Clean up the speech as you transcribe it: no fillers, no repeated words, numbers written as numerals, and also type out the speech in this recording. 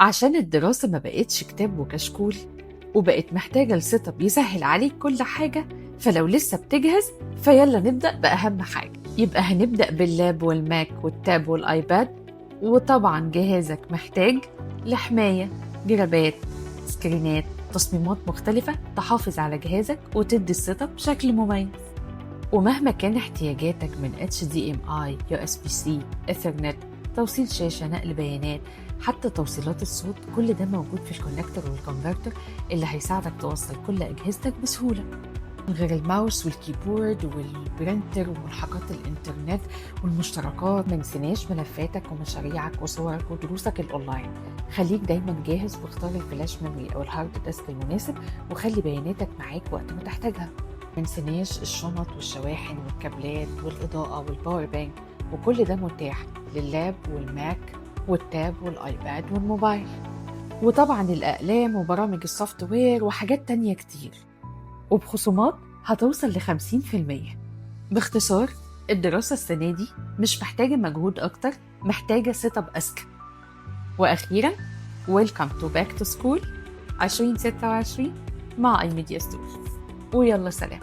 عشان الدراسة ما بقتش كتاب وكشكول، وبقت محتاجة ل setup يسهل عليك كل حاجة. فلو لسه بتجهز، فيلا نبدأ بأهم حاجة. يبقى هنبدأ بال lap وال Mac وال tab وال iPad. وطبعا جهازك محتاج لحماية، جرابات، سكرينات، تصميمات مختلفة تحافظ على جهازك وتدي ال setup بشكل مميز. ومهما كان احتياجاتك من HDMI، USB-C، Ethernet، توصيل شاشة، نقل بيانات، حتى توصيلات الصوت، كل ده موجود في ال connector وال converter اللي هيساعدك توصل كل أجهزتك بسهولة، غير ال mouse وال keyboard وال printer وملحقات الإنترنت والمشتركات. ما نسيناش ملفاتك ومشاريعك وصورك ودروسك الأونلاين. خليك دايما جاهز واختار ال flash memory أو ال hard disk المناسب، وخلي بياناتك معاك وقت ما تحتاجها. ما نسيناش الشنط والشواحن والكابلات والإضاءة وال power bank، وكل ده متاح لل lap وال Mac وال tab وال iPad والموبايل، وطبعا الأقلام وبرامج ال software وحاجات تانية كتير، وبخصومات هتوصل ل50%. باختصار، الدراسة السنة دي مش محتاجة مجهود أكتر، محتاجة setup أذكى. وأخيرا، welcome to back to school 2026 مع iMedia Store، ويلا سلام.